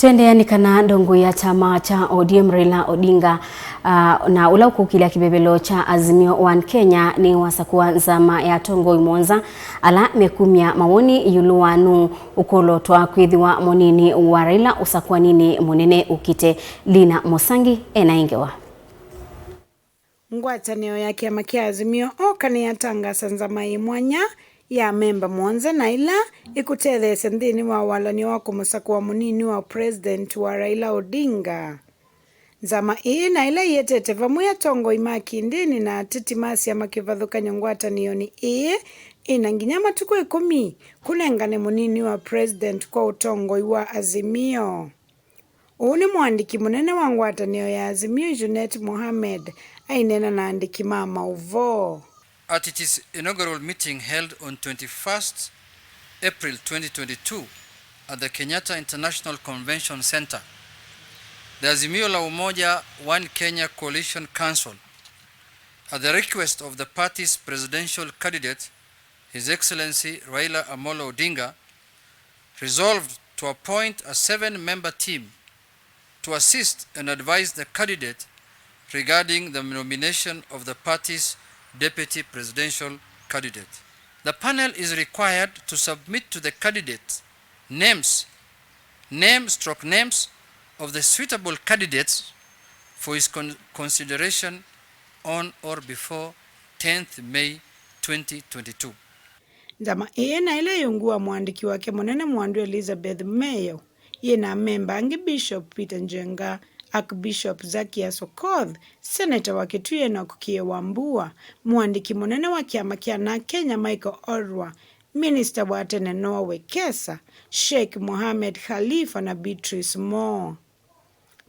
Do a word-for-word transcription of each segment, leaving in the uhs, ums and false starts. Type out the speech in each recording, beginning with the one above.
Twendeea nĩ kana ndongoi ya kyama kya O D M Raila Odinga, ah, na ũla ũkũkĩlya kĩvevelo kya Azimio One Kenya nĩ wasakũa nzama ya atongoi mũonza ala mekumya mawoni ĩũlũ wa nũũ ũkolotwa kwĩthĩwa mũnini wa Raila ũsakũaninĩ mũnene ũkĩte. Lina Mũsangi ena ĩ ngewa. Ngwatanĩo ya kĩama kya Azimio Oka nĩyatangaasa nzama yĩ mwanya ya amemba mũonza na ĩla ĩkũtetheesya nthĩnĩ wa walany'o wa kũmũsakũa mũnini wa President wa Raila Odinga. Nzama ĩĩ na ĩla ĩetete vamwe atongoi ma kĩndĩnĩ na ateti ma syama kĩvathũkany'o ngwatanĩonĩ ĩĩ ĩna nginya matukũ ĩkũmi kũnengane mũnini wa President kwa ũtongoi wa Azimio. Ũũ nĩ mũandĩki mũnene wa ngwatanĩo ya Azimio, Junet Mohamed, aineena na andĩki ma maũvoo. At its inaugural meeting held on twenty-first April twenty twenty-two at the Kenyatta International Convention Centre, the Azimio la Umoja One Kenya Coalition Council, at the request of the party's presidential candidate, His Excellency Raila Amolo Odinga, resolved to appoint a seven-member team to assist and advise the candidate regarding the nomination of the party's deputy presidential candidate. The panel is required to submit to the candidate names, name stroke names of the suitable candidates for his con-, consideration on or before tenth May twenty twenty-two. Nzama ĩĩ na ĩla ĩ ungu wa mũandĩki wake mũnene Mwandu Elizabeth Meyo, yĩ na amemba angĩ, Bishop Peter Njenga, Archbishop Zacchaeus Okoth, Seneta wa Kitui Enoch Kiĩ Wambua, mũandĩki mũnene wa kĩama kya na Kenya Michael Orwa, Minista wa tene Noah Wekesa, Sheikh Mohamed Khalifa na Beatrice Moore.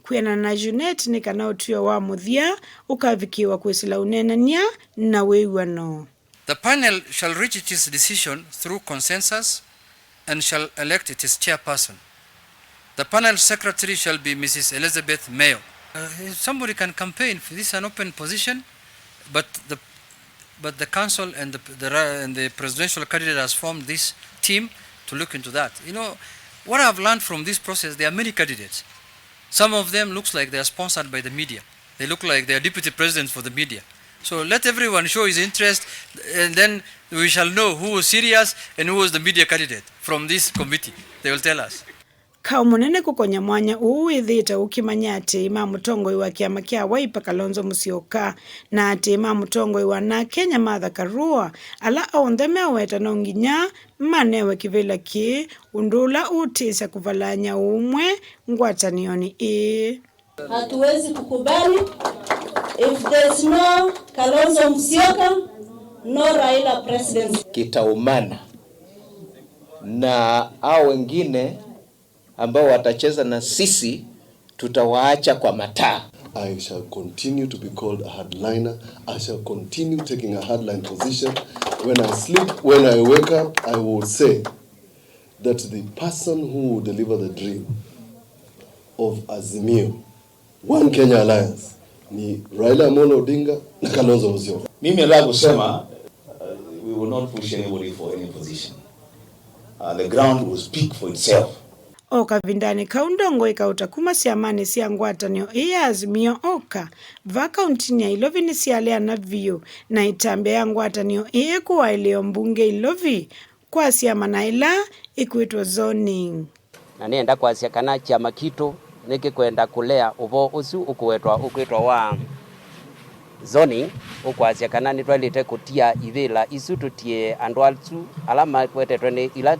Kwĩanana na Junet, nĩ kana ũtw'ĩo wa mũthya ũkavikĩĩwa kwĩsĩla ũneenany'a na wĩw'ano. The panel shall reach its decision through consensus and shall elect its chairperson. The panel secretary shall be Missus Elizabeth Mayo. Uh, somebody can campaign for this, an open position, but the, but the council and the, the ra-, and the presidential candidate has formed this team to look into that. You know, what I've learned from this process, there are many candidates. Some of them looks like they are sponsored by the media. They look like they are deputy presidents for the media. So let everyone show his interest, and then we shall know who was serious and who was the media candidate from this committee. They will tell us. Kaũ mũnene kũkonya mwanya ũũ wĩthĩĩte ũkĩmanya atĩĩ ma mũtongoi wa kĩama kya Wiper Kalonzo Musyoka na atĩĩ ma mũtongoi wa na Kenya Martha Karua, ala onthe meũweta no nginya manewe kĩvĩla kĩĩ, ũndũ ũla ũtĩsya kũvalany'a ũũmwe ngwatanĩonĩ ĩĩ. Hatuwezi kukubali if there's no Kalonzo Musyoka, no Raila presidency. Kitaumana. Na hao wengine ambao watacheza na sisi, tutawaacha kwa mataa. I shall continue to be called a hardliner. I shall continue taking a hardline position. When I sleep, when I wake up, I will say that the person who will deliver the dream of Azimio One Kenya Alliance ni Raila Amolo Odinga na Kalonzo Musyoka. Mimi nataka kusema, uh, we will not push anybody for any position. Uh, the ground will speak for itself. O kavindanĩ kau, ndongoi kauta kuma syamanĩ sya ngwatanĩo ĩĩ ya Azimio Oka va kauntinĩ ya Ilovi nĩsyaleana vyũ na ĩtambya ya ngwatanĩo ĩĩ kũaĩlĩo mbunge Ilovi kwa syama na ĩla ĩkwĩtwa zoning. Na nĩenda kwasya kana kyama kitũ nĩkĩkwenda kũlea ũvoo ũsu ũkũwetwa ũkwĩtwa wa zoning, ũkwasya kana nĩtwaĩlĩte kũtia ivĩla isu tũtie andũ asu ala makwetetwe nĩ ila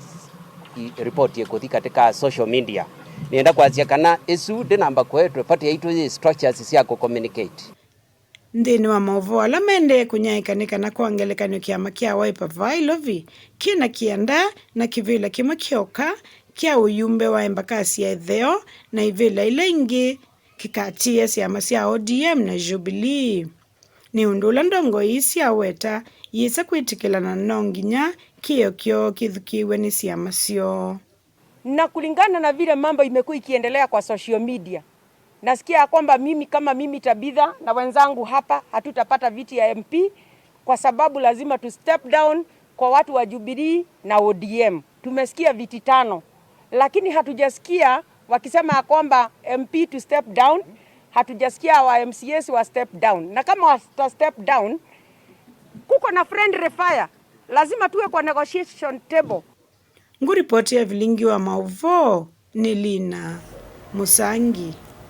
i-, ripoti ĩkũthi katika social media. Nĩenda kwasya kana ĩsu ndĩnamba kũetwe party yaitũ yĩ structures sya kũ-communicate. Nthĩnĩ wa maũvoo ala maendee kũnyaĩĩka nĩ kana kwa ngelekany'o kĩama kya Wiper vaa Ilovi kĩ na kĩanda na kĩvĩla kĩmwe kyoka kya ũyumbe wa embakasi ya ĩtheo, na ivĩla ila ingĩ kĩkatiĩa syama sya O D M na Jubilee. Nĩ ũndũ ũla ndongoi ii syaweta yĩsa kwĩtĩkĩlana, no nginya kĩĩo kyoo kĩthukĩĩw'e nĩ syama syoo. Na kulingana na vile mambo imekuwa ikiendelea kwa social media, nasikia ya kwamba mimi kama mimi Tabitha na wenzangu hapa hatutapata viti ya M P kwa sababu lazima tu step down kwa watu wa Jubilee na O D M. Tumesikia viti tano, lakini hatujasikia Wakisema ya kwamba M P to step down, hatujasikia our M C As wa step down. Na kama wata step down, kuko na friendly fire. Lazima tuwe kwa negotiation table. Ngũripoti ya vilingi wa maũvoo nĩ Lina Mũsangi.